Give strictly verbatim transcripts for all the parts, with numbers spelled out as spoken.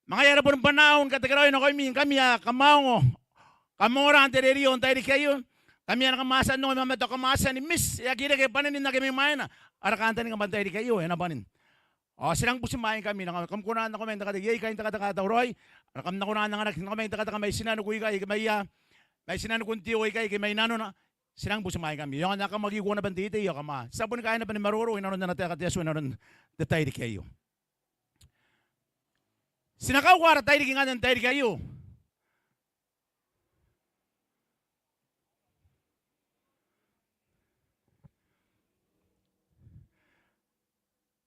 Ma ngaia are bon bwanaau ni katekeraoi nakoimi ngkami ae kam a ongo, kam ongora n te rerio n tairiki aio. Ngkami ae kam a tia n ongo ma, ma tao kam a tia ni miss, e aki reke bwaninin ake mai mwaina ara kantaninga bwa n tairiki aio e na bwanin. Ao ti nang butimwaeingkami, nang kam kona n nako mai n tekateka, iai kaain tekateka ae tauraoi, are kam na kona n anganaki, nako mai n tekateka mai tinaniku ikai, mai ia, mai tinaniku n te oo ikai, ke mai nanona. Ti nang butimwaeingkami. Ao n ae kam aki kona bwa n teitei ao kam a tia boni kaina bwa ni maroro inanon ana taeka te Atua inanon te tairiki aio. Ti na kauka ara tairiki ngkanne n tairiki aio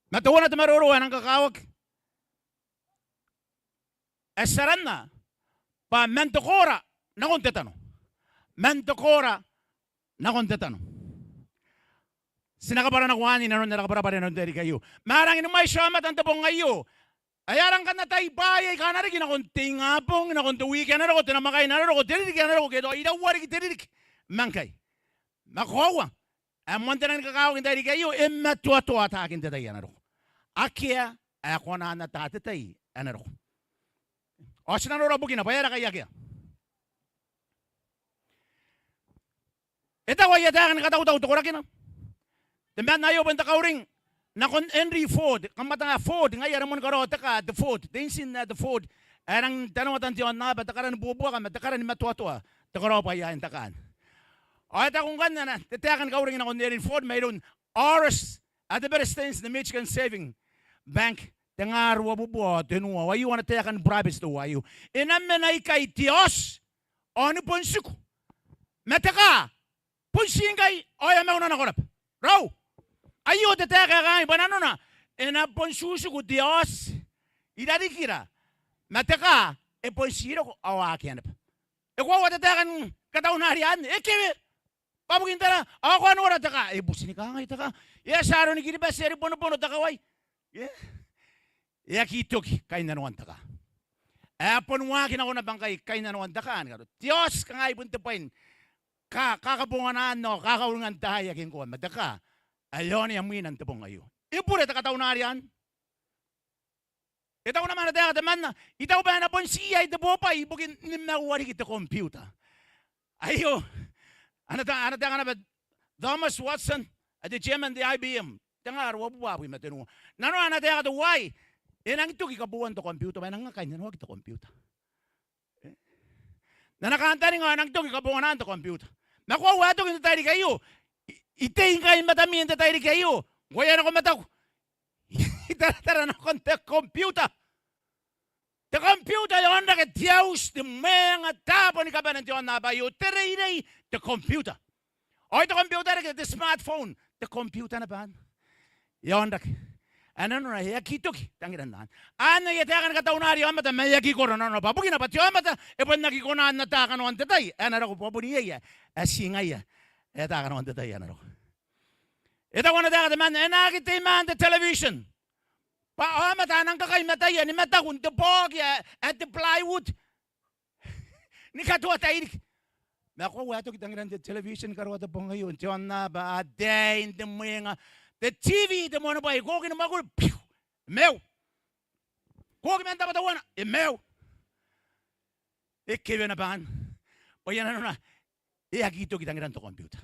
ma teuana te maroro ae nang kakawaki, ae ti aranna bwa man te koora nakon te tano. Man te koora nakon te tano. Ti na kabwara nako anne inanon ara kabwarabwara inanon te tairiki aio. Ma a rangi ni mwaiti aomata n te bong aio ae a rang kan atai bwaai aika a na riki nakon te ingabong, nakon te wiki ae na roko, te namwakaina ae na roko, te ririki ae na roko, ke tao iraua riki te ririki. Ma ngkai, ma koaua ae moan te rangi ni kakawaki n tairiki aio e matoatoa ataakin te tai ae na roko. Akea ae kona n ata te tai ae na roko. Ao ti na nora bukina bwa e aera ngkai akea. E taku aia taeka ni katautau te korakina. Temanna aio bon te kauring nakon Henry Ford, kam ataia Ford, ngaia are moan karaoa te kaa, te Ford, te intin ae te Ford, ae rangi n tanoata n te aonnaba, te kara ni buabuaka ma te kara ni matoatoa te karaobwai aei n te kaa. Ao e taku ngkanne ana, te taeka ni kauring nakon Henry Ford mairoun Horace, ae te beretitenti n te Michigan Savings Bank, tengaa ruabubua ao tenua, ao aio ana taeka ni burabeti teuaei. E na mena ikai te aoti ao ni bon tiku. Ma te kaa bon tii ngkai ao e a mauna nako naba. Raou, aio te taeka ae kangai bwa nanona e na bon tiutiku te aoti i rarikira, ma te kaa e bon tii roko ao akea naba. E koaua te taeka ni kataunari anne? E kewe. Bwa bukin tera? Ao ko a nora te kaa, e buti ni kangai te kaa. E a tia aroni Kiribati, e ribonobono te kawai. E, e aki toki kainnanoan te kaa. E a bon waaki nako naba ngkai kainnanoan te kaa ni karo. Te aoti kangai bon te bwai ni ka, kakabonganaan ao kakauringan taai ake ngkoa, ma te kaa ae e onea mwiina n te bong aio. E bure te kataunari anne. E taku naba ana taeka temanna, I taku bwa e na bon tii iai te bobwai ibukin nimaua riki te computer. Aio ana ta, ana taeka naba Thomas Watson, ae te chairman n te I B M, tengaa ruabubua abwi ma tenua. Nanona ana taeka teuaei, e nangi toki kabouan te computer, bwa e nang aki kainnanoaki te computer. E? N ana kantaninga ao e nangi toki kabonganaan te computer. Ma koaua ae toki n te tairiki aio, I, I tei ngkai i matami n te tairiki aio, ngkoe ae nako mataku, I taratara nakon te computer. Te computer e onrake te auti, te mwenga, taabo ni kabane n te aonnaba aio, te reirei, te computer. Ao te computer reke, te smartphone, te computer naba anne. E onrake. Ae nanona e aki toki tangiran anne. Anne aia taeka ni kataunari aomata ma e aki koro nanona. Bwa bukina bwa te aomata e bon aki kona n ata kanoan te tai ae na roko, bwa bon iai ae tii ngaia ae ata kanoan te tai ae na roko. E taku ana taeka temanna, e na aki teimaan te television. Bwa aomata a nang kakai mataia ni mataku n te bwaoki ae, ae te plywood ni katoa tairiki. Ma koaua ae toki tangiran te television ni karokoa te bong aio n te aonnaba, ataei, n te mwenga. Te TV, te moanibwai, ko oki ni mwakuri, piu, e maiu. Ko oki man tabo teuana, e maiu. E kewe naba anne. Bwa e a nanona e aki toki tangiran te computer,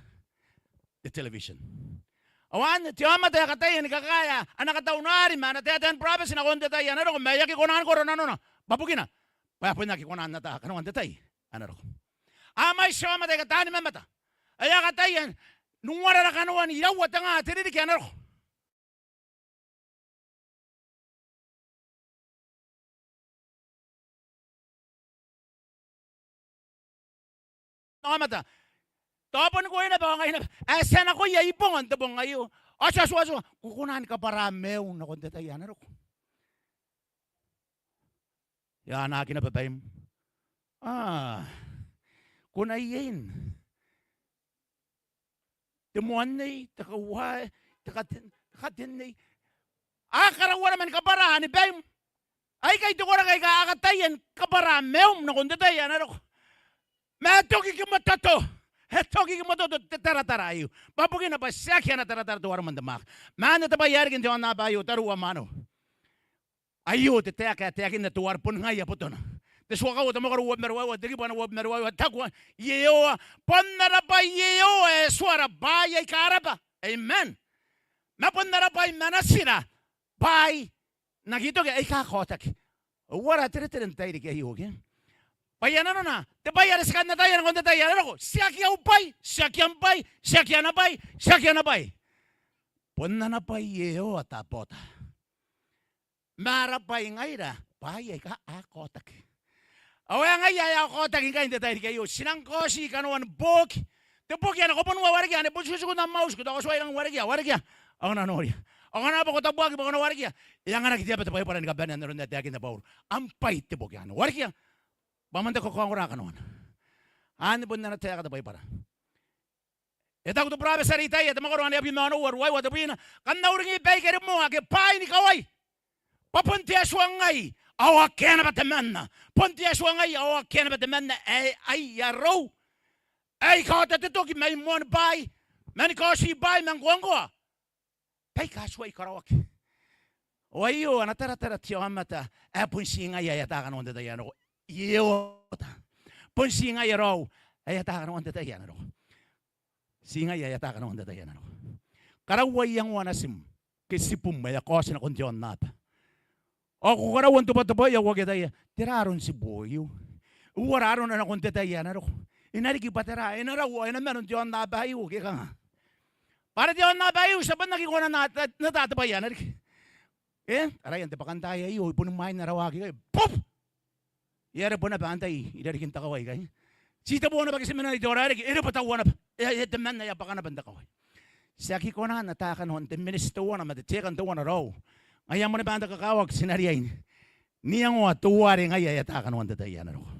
te television. Ao anne te aomata ae kataia ni kakaea ana kataunari ma ana taetae ni burabeti nakon te tai ae na roko, ma e aki kona ni koro nanona. Bwa bukina bwa e bon aki kona n ata kanoan te tai ae na roko. A mwaiti aomata aika taani mamata ae a kataia n uarara kanoan iraua te ngaa te ririki ae na roko. Aomata, tao bon ngkoe naba ao ngai naba ae ti a nakoia i bonga n te bong aio. Ao ti a tuatua, ko kona ni kabwara maium nakon te tai ae na roko? E anaaki naba baim. A, ko na iein. Te moan nei, te kauae, te katen, te katen nei. A karauana man kabwara ni baim. Aikai te koraki aika a kataia ni kabwara maium nakon te tai ae na roko. Ma e toki kimototo. E toki kimototo te taratara aio. Bwa bukina bwa tiaki ana taratara teuare man te mwaaka. Ma anne te bwai ae riki n te aonnaba aio, tariu ao mwaneu. Aio te taeka ae taekinna teuare boni ngaia botona. Te tua kaua, te mwakoro uabwi ma ruaiwa, te kibu ae uabwi ma ruaiwa, taku, Iehova, bon ara bwai Iehova ae tuara, bwaai aika raba. Amen. Ma bon ara bwai ma natira, bwaai n aki toki aika kaotaki. Ao ara teretere n te tairiki aio ke, bwaia nanona, te bwai are ti kan ataia nakon te tai ae na roko. Tiaki au bwai, tiaki am bwai, tiaki ana bwai, tiaki ana bwai. Bon ana bwai Iehova Tabwaota. Ma ara bwai ngaira, bwaai aika a kaotaki. Ao e ngaia ae a kaotaki ngkai n te tairiki aio. Ti nang kaoti kanoan boki. Te boki ae na kabonua warekia, ane bon tikutiku n am auti, ko taku, ko tuai rang warekia, warekia. Ao ko na noria. Ao ngkana bwa ko tabuaki bwa ko na warekia, e anganaki te aba te Baibara ni kabanea n aron ae taekinna Bauro. Am bwai te boki anne, warekia, bwa moan te kakaongora kanoana. Anne bon ana taeka te Baibara. E taku te burabeti are Itaia, te mwakoro ae abwi ma onoua, ruaiwa, tebwina, kam na uringi baike rimoa ake bwaai ni kawai, bwa bon te Atua ngai ao akea naba temanna. Bon te Atua ngai ao akea naba temanna ae ai arou, ae kaota te toki mai moani bwaai, mani kaoti bwaai, ma ngkoangkoa baika a tuai karaoaki. Ao aio ana taratara te aomata ae bon ti ngaia ae ata kanoan te tai ae na roko. Iehova. Bon ti ngaia raou ae ata kanoan te tai ae na roko. Ti ngaia ae ata kanoan te tai ae na roko. Karaua iangoa natim ke tibum ae e a kaoti nakon te aonnaba. Ao ko karaua n tobwatobwaia, ao ko aki ataia, tera aron tibu aio? Uara arona nakon te tai ae na roko? E na riki bwa tera? E na rau ao e na mano n te aonnaba aio ke e kanga? Bwa are te aonnaba aio ti a bon aki kona n ata, n ata te bwai ae na riki. E, araia n te bwakantaai aio, e boni mwain ara waaki ikai. Pop! E a rebwa naba antai irarikin te kawai ikai. Ti tebo naba ke ti mena i te aora ae reke, e rebwa taua naba. E, e temanna, e a bwaka naba n te kawai. Ti aki kona n ata kanoan te miniti teuana ma te tiekan teuana raou. Ngaia moan te kakawaki ti na riai n iangoa teuare ngaia ae ata kanoan te tai ae na roko.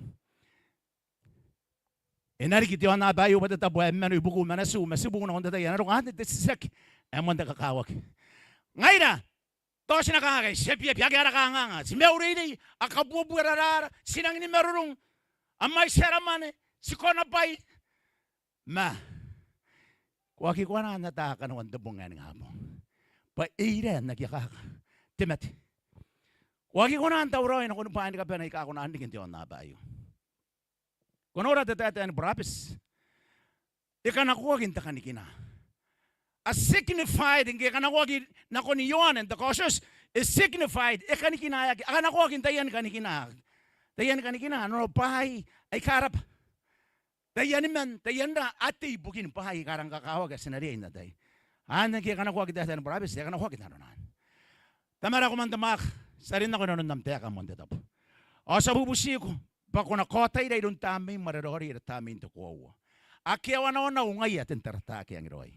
E na riki te aonnaba aio bwa te tabo ae mano ibukiu ma natiu ma tibuu nakon te tai ae na roko. Anne te titiraki ae moan te kakawaki. Ngaira tao ti na kanga ngkai? Ti abiabi, akea ara kanganga, ti maiureirei, a kabuebue raraara, ti rangi ni marurung, a mwaiti ara mwane, ti konabwai. Ma ko aki kona n ata kanoan te bong ae ningabong, bwa e ira n aki akaka te mate. Ko aki kona n tauraoi nakoni bwaai ni kabane aika kona n riki n te aonnaba aio. Ko nora te taetae ni burabeti. E kanakoaki n te kanikina. A signified, ngke e kanakoaki nakon Ioane n te Kaotioti, e signified, e kanikinaeaki, a kanakoaki n taiani kanikina. Taiani kanikina, nanona bwaai aika raba. Taiani man, taiani ra, a tei ibukin bwaai aika rang kakawaki ae ti na riai n ataia. Anne ngke e kanakoaki te taetae ni burabeti, e kanakoaki nanona. Tamara ae ko man te mwaaka, ti a rin nako i nanon am taeka moan te tabo. Ao ti a bubutiko bwa ko na kaotaira iroun Tamneim are raoiroi, ara Tamnei n te koaua, ake a wanawanau ngaia, te n tarataaki angeraoi.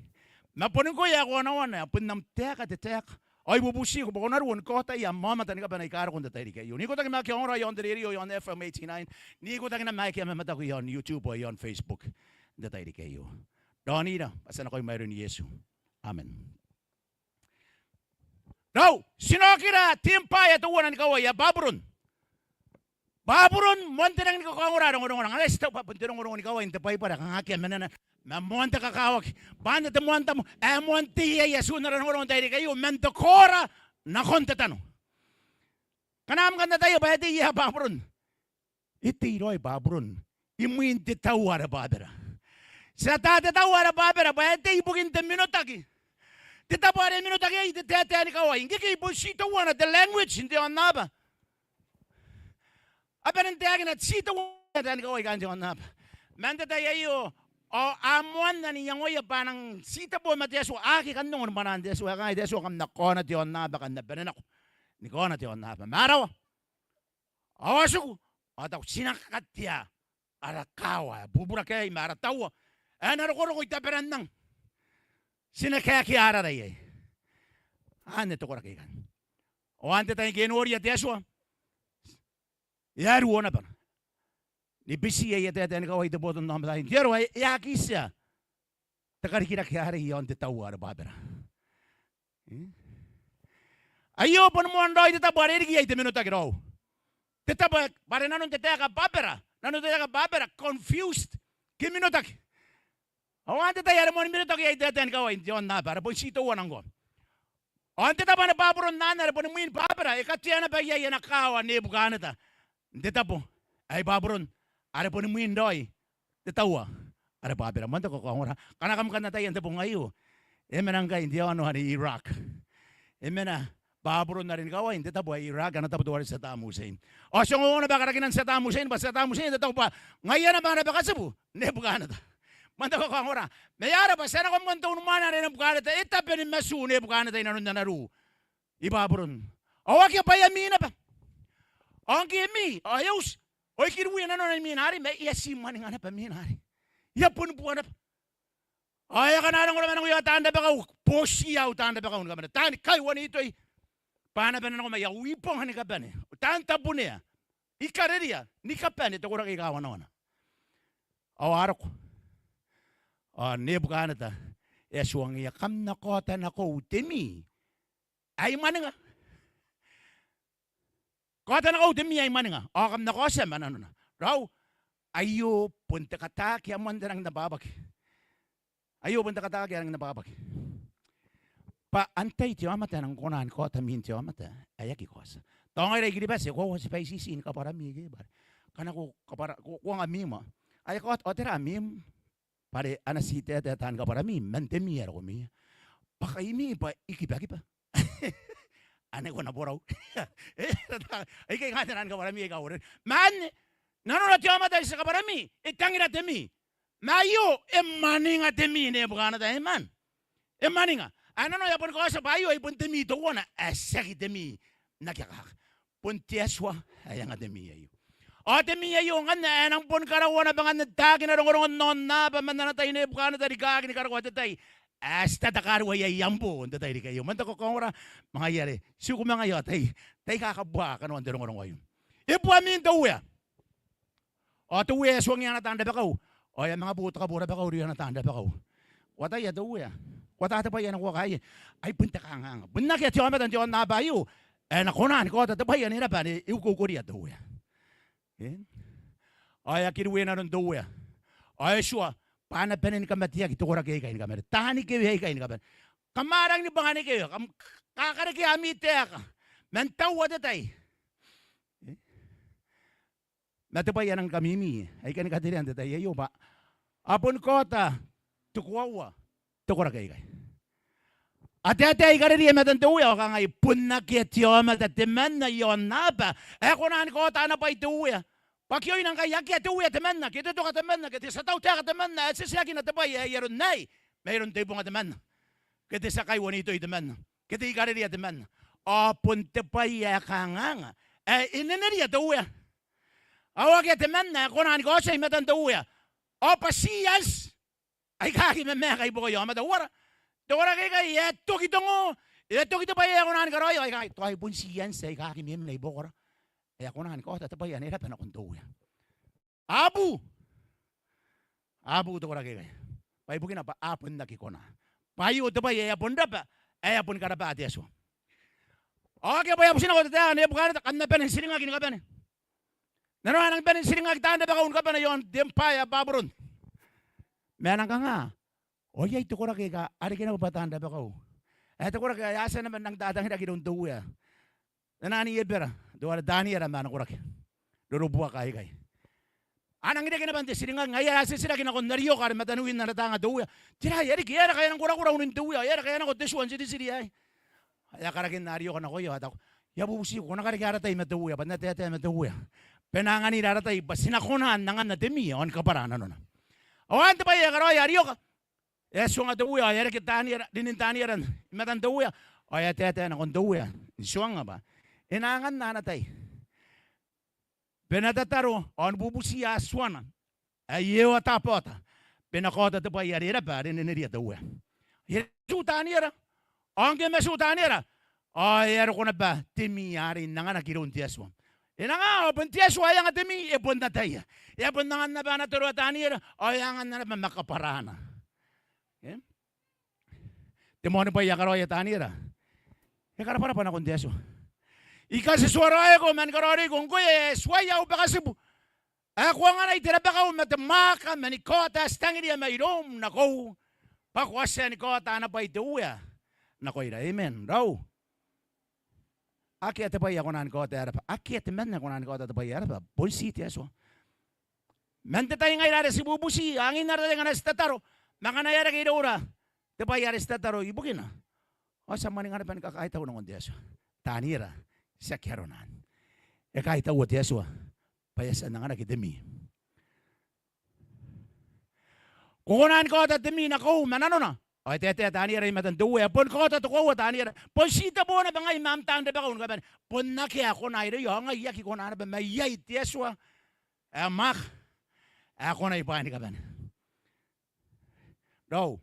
Ma boni ngkoe ae ko wanawana, bon am taeka te taeka. Ao I bubutiko bwa ko na ruo ni kaotaia am aomata ni kabane aika roko n te tairiki aio. N ikotaki ma ake a ongora i aon te rerio i aon F M eighty-nine, n ikotaki naba ma ake a mamataku i aon YouTube ao i aon Facebook n te tairiki aio. Raonira bwa ti a nako mairoun Iesu. Amen. Raou, ti na okira te empire teuana ni kawai ae Baburon. Baburon, moan te rangi ni kakaongora, rongorongona. Ngkana ti taku bwa bon te rongorongo ni kawai n te Baibara, kanga akea manena, ma moan te kakawaki. Bwa anne te moan tamu ae moan tei iai atun ara rongorongo n te tairiki aio, man te koora nakon te tano. Ngkana kam kan ataia bwa e tei ia Baburon? E tei raoi Baburon imwin te taua are Babera. Ti ata te taua are Babera bwa e tei ibukin te minotaki. Te tabo are e minotaki iai te taetae ni kawai. Ngkekei bon ti teuana te language n te aonnaba. A bane n taekina ti teuana te taetae ni kawai kaain te aonnaba. Man te tai aio, ao a moanna n iangoia bwa a nang titebo ma te Atua. A aki kan ongo ni bwanaan te Atua, e kangai te Atua, kam na kaona te aonnaba, kam na bane nako ni kaona te aonnaba. Ma a rawa. Ao a tiku, ao a taku, ti na katea ara kaawa ae bubura aei ma ara taua ae na rokoroko i taberan ang. Ti na kaekea arara iai. Anne te koraki aikai. Ao n te tai ngke e noria te Atua, e a ruo naba ni bitiia aia taetae ni kawai te botannaomata aei. N te aro ae e aki tia te karikirake arei i aon te taua are Babera. Aio boni moan raoi te tabo are e riki iai te minotaki raou. Te tabo ae, bwa are nanon te taeka Babera, nanon te taeka Babera, confused, ke minotaki. Ao n te tai are moan minotaki iai te taetae ni kawai n te aonnaba, are bon ti teuana ngkoa. Ao n te tabo are Baburon anne are boni mwin Babera, e katea naba iai ana kaawa Nebukaneta n te tabo ae i Baburon, are boni mwin raoi te taua are Babera. Moan te kakaongora, ngkana kam kan ataia n te bong aio, e mena ngkai n te aono are Iraq. E mena Baburon are ni kawai n te tabo ae Iraq, ana tabo teuare Saddam Hussein. Ao ti ongo naba karakinan Saddam Hussein bwa Saddam Hussein e taku bwa ngaia naba ana bakatibu Nebukaneta. Moan te kakaongora, ma e aera bwa ti a nako moa n te unimwane are Nebukaneta, e tabe ni matu Nebukaneta i nanon ana ruu i Baburon. Ao akea bwa e a mi naba. Ao ngke e mi, ao e uti, ao e kiriwia nanona i mina arei, ma e a ti mwaninga naba mina arei. E a boni bua naba. Ao e a kanakoa nako ma nako i aon taan rabakau, botiia au taan rabakau ni kabane, taani kaiwan itoi, bwa a na bane nako mai au ibonga ni kabane, taan tabunea, I-Kareria ni kabane te koraki aika wanawana. Ao a roko. Ao Nebukaneta e a tuangiia, kam na kaota nakoiu te mi ae I mwaninga. Kaota nakoiu te mi ae I mwaninga, ao kam na kaotia ma nanona. Raou, aio bon te kataaki ae moan te rangi n abwabwaki. Aio bon te kataaki ae rangi n abwabwaki. Bwa antai te aomata ae nang kona ni kaota min te aomata ae aki kaotia? Tao ngaira I-Kiribati e koaua tibaitiiti ni kabwara mi, ke bwa are ngkana ko kabwara, ko, ko anga mi moa, ae kaota, ao tera mi? Bwa are a na ti taetae taani kabwara mi man te mi ae roko mwiia. Bwa kai mi bwa I kibakiba. Ane ko na borau. E, aikai kanga te naan kabwara mi aika uarereke. Ma anne, nanona te aomata ae ti kabwara mi, e tangira te mi. Ma aio e mwaninga te mi Nebukaneta, amen. E mwaninga. Ae nanona e a boni kaotia bwa aio ai bon te mi teuana ae tiaki te mi n aki akaka. Bon te Atua ae anga te mi aio. Ao te mi aio ngkanne ae nang boni karaua naba ngkanne taakina rongorongon aonnaba man ana tai Nebukaneta rikaaki ni karokoa te tai ae ti tatakarua iai am boo n te tairiki aio. Moan te kakaongora, ma ngaia are ti uku ma ngaia ao tai, tai kakabwaa kanoan te rongorongo aio. E bua min te Uea. Ao te Uea e a tuangiia ana taan rabakau. Ao e a manga bo te kabo rabakau irouia ana taan rabakau. Ko ataia te Uea? Ko ata te bwai ae na kakaea? Ai bon te kanganga. Bon akea te aomata n te aonnaba aio ae na kona ni kaota te bwai ane e raba ane e ukoukoria te Uea. E? Ao e a kiriwia nanon te Uea. Ao e tua bwa a na bane ni kamateaki te koraki aikai ni kabane. Taani kewe aikai ni kabane. Kam a rangi ni bwanga ni kewe, kam kakarekea ami taeka man taua te tai. E? Ma te bwai ae nang kamimi, ae I kani katerea n te tai aio bwa a boni kaota te koaua te koraki aikai. A taetae I-Kareria i matan te Uea ao kangai, bon akea te aomata temanna i aonnaba ae kona ni kaota ana bwai te Uea. Bwa kioina ngkai akea te Uea temanna, ke te toka temanna, ke te tia tautaeka temanna ae titirakina te bwai ae ai aron aei mairoun te ibonga temanna, ke te tia kaiwan itoi temanna, ke te I-Kareria temanna. Ao bon te bwai ae kanganga ae e neneria te Uea. Ao akea temanna ae kona ni kaotia i matan te Uea. Ao bwa ti anti aika aki mamaeka i buakoia aomata. Uara? Te koraki aikai e a toki te ngo, e a toki te bwai ae kona ni karaoia, ao aikai tao ai bon ti anti aika aki memena i buakora ae a kona ni kaota te bwai ane e raba nakon te Uea. A bu. A bu te koraki aikai. Bwa ibukina bwa a bon aki kona. Bwa aio te bwai ae a bon raba, ae a boni karabaa te Atua. Ao akea bwa e a buti nako te taeka, Nebukaneta, kam na bane n tiringaki ni kabane. Nanona a nang bane n tiringaki taan rabakau ni kabane i aon te empire ae Baburon. Ma e nang kanga? Ao iai te koraki aika a reke naba bwa taan rabakau. Ae te koraki ae a tia naba n nang tatangiraki iroun te Uea. N ana anene Ebera, teuare Taniera ma ana koraki. Rorobuaka aikai. A nang reke naba n te tiringaki, ngaia are a titiraki nakon Arioka are mataniwin ana taanga te Uea. Tera ae riki, e aera ngkai e nang korakora unin te Uea, e aera ngkai e nako te tua n tiritiri aei? Ao e a karakinna Arioka nakoia ao e taku, I a bubutiko ko na karekea ara tai ma te Uea, bwa N na taetae ma te Uea bwa e na anganira ara tai bwa ti na kona n anganna te mi ao ni kabwara nanona. Ao anne te bwai ae karaoia Arioka. E a tuanga te Uea ao e a reke Taniera, rinin Taniera i matan te Uea, ao e a taetae nakon te Uea n tuanga bwa e na anganna ana tai bwa e na tataro ao ni bubutiia Atuana ae e oota bwa oota, bwa e na kaota te bwai are e raba are e neneria te Uea. E a tuu Taniera. Ao ngke e matu Taniera ao e a roko naba te mi arei n anganaki iroun te Atua. E nang anga? Ao bon te Atua ae anga te mi e bon ataia. E a bon angan naba ana toro Taniera ao e anganna naba ma kabwaraana. E? Te moani bwai ae karaoia Taniera, e karabwarabwa nakon te Atua. I katituaraoiko ma ni karaoiroiko ngkoe ae tuai au bakatibu, ae ko anganai te rabakau ma te mwaaka ma ni kaota ae ti tangiria mairoum nakoiu, bwa ko a tia ni kaota ana bwai te Uea nakoira. Amen. Raou. Akea te bwai ae kona ni kaota ae raba. Akea temanna ae kona ni kaota te bwai ae raba. Bon ti te Atua. Man te tai ngaira are ti bubuti, angin ara tai ngkana ti tataro, ma ngkana e a reke iroura te bwai are ti tataro ibukina, ao ti a mwaninga naba ni kakaitau nakon te Atua. Taniera, tiaki arona anne. E kaitaua te Atua bwa e a tia n anganaki te mii. Ko kona ni kaota te mii nakoiu ma nanona. Ao e taetae Taniera i matan te Uea, e boni kaota te koaua Taniera. Bon ti te bo naba ngai ma am taan rabakau ni kabane. Bon akea ae kona irouia, ao ngai I aki kona naba, ma iai te Atua ae mwaaka, ae kona i bwaai ni kabane. Raou,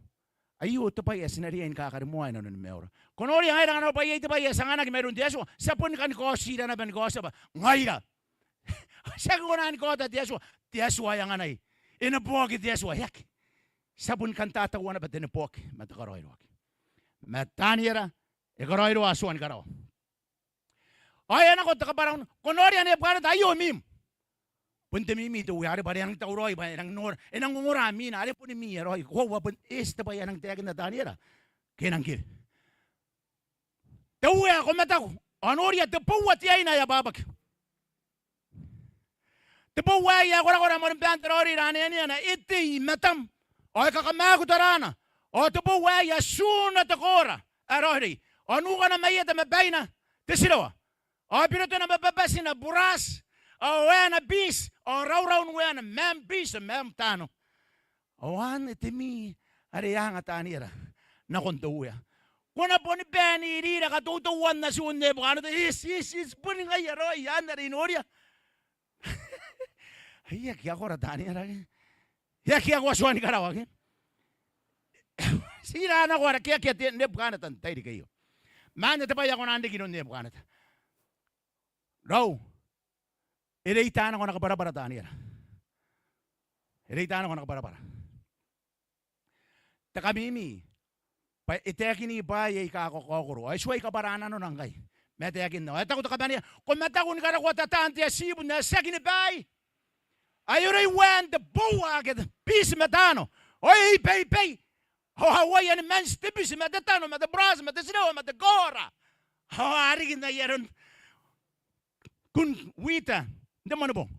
aio te bwai ae ti na riai ni kakarimoa i nanoni maiura. Ko noria ngaira ngkana arona bwa iai te bwai ae ti anganaki mairoun te Atua, ti a boni kani kaotira naba ni kaotia bwa ngaira. Ti aki kona ni kaota te Atua, te Atua ae anganai. E neboaki te Atua, e aki. Ti a boni kan tataua naba te neboaki ma te karaoiroaki. Ma Taniera e karaoiroa Atua ni karawa. Ao e a nako te kabwarabwara, ko noria Nebukadneta, aio mim. Bon te mimi te Uea are bwa are e nang tauraoi bwa e nang nora, e nang ongora miina, are boni miia raoi. Koaua bon eti te bwai ae nang taekinna Taniera ke e nang kiri. Te Uea, ko mataku. Ao noria te boua te aina ae abwabwaki. Te boua aei ae korakora moan te raoiroi, raneaneana, e tei i matam, ao e kakamaaku taraana. Ao te boua aei e a tiuna te koora ae raoiroi, ao nukana mai eta ma baina te tirewa, ao birotona ma babatina burati, ao waena biiti, ao rauraun waena, mwaem biiti, mwaem tano. Ao anne te mii are e a anga Taniera nakon te Uea. Ko na boni bae n irira katoutouan natiu Nebukadneta. Eti, eti, eti, boni ngaia raoi anne are I noria. Ai e aki akora Taniera ke? E aki ako Atua ni karawa ke? Ti ira nako ara keakea Nebukadneta n te tairiki aio. Ma anne te bwai ae kona n riki iroun Nebukadneta. Raou, e reita nako ana kabwarabwara Taniera. E reita nako ana kabwarabwara. Te kamimi bwa e taekini bwaai aika kakaokoro. Ao e tuai kabwara nanona ngkai. Ma e taekinna. Ao e taku te kabanea, ko mataku ni karokoa tataan te atibu n ae tiaki ni baai. Ae e oroi waen te boua ake te biiti ma tano. Ao e ibaibai. Ao a uaia ni manti te biiti ma te tano ma te burati ma te tirewa ma te koora. Ao a riki n ai aron kun wita n te Moanibong.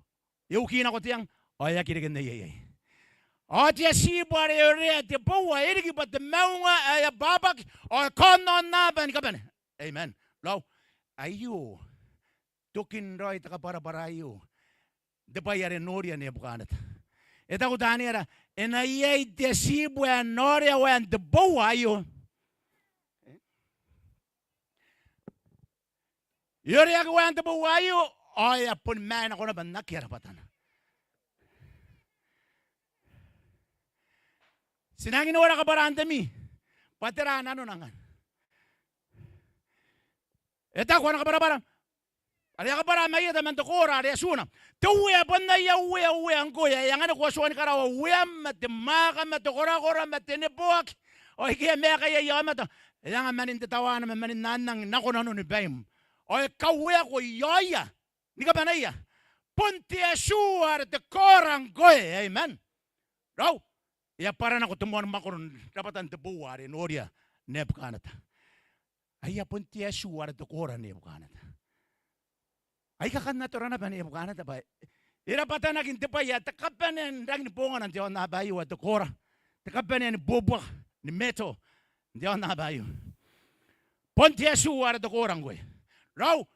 E uki nako te ang, ao e aki reke n ai aei. Ao te atibu are e orea te boua e riki bwa te maunga ae abwabwaki, ao e kaonnanaba ni kabane. Amen. Raou, aio, tokin raoi te kabwarabwara aio n te bwai are noria Nebukadneta. E taku Taniera, e na iai te atibu ae na orea waen te boua aio. E oreaki waen te boua aio, ao e a boni maae nako naba n akea rabwatana. Ti nangi nora kabwaraan te mii bwa tera nanona ngkanne. E taku ana kabwarabwara are e a kabwara mai eta man te koora are e a tiuna. Te Uea bon aia Uea, Uea ngkoe, ae anganiko Atua ni karawa ueam ma te mwaaka ma te korakora ma te neboaki. Ao ike a maeka iai aomata, e anga manin te tawana ma manin anang nako nanoni baim. Ao e kaueako i aoia ni kabanaia. Bon te Atua are te koora ngkoe. Amen. Raou, e a bwara nako te moan mwakoro n rabwatan te boua are noria Nebukadneta. Aia bon te Atua are te koora Nebukadneta. Ai kakan atora naba Nebukadneta bwa e rabwatanaki n te bwai ae te kabanea n rangi ni bongana n te aonnaba aio ae te koora. Te kabanea ni buakaka, ni metal, n te aonnaba aio. Bon te Atua are te koora ngkoe. Raou,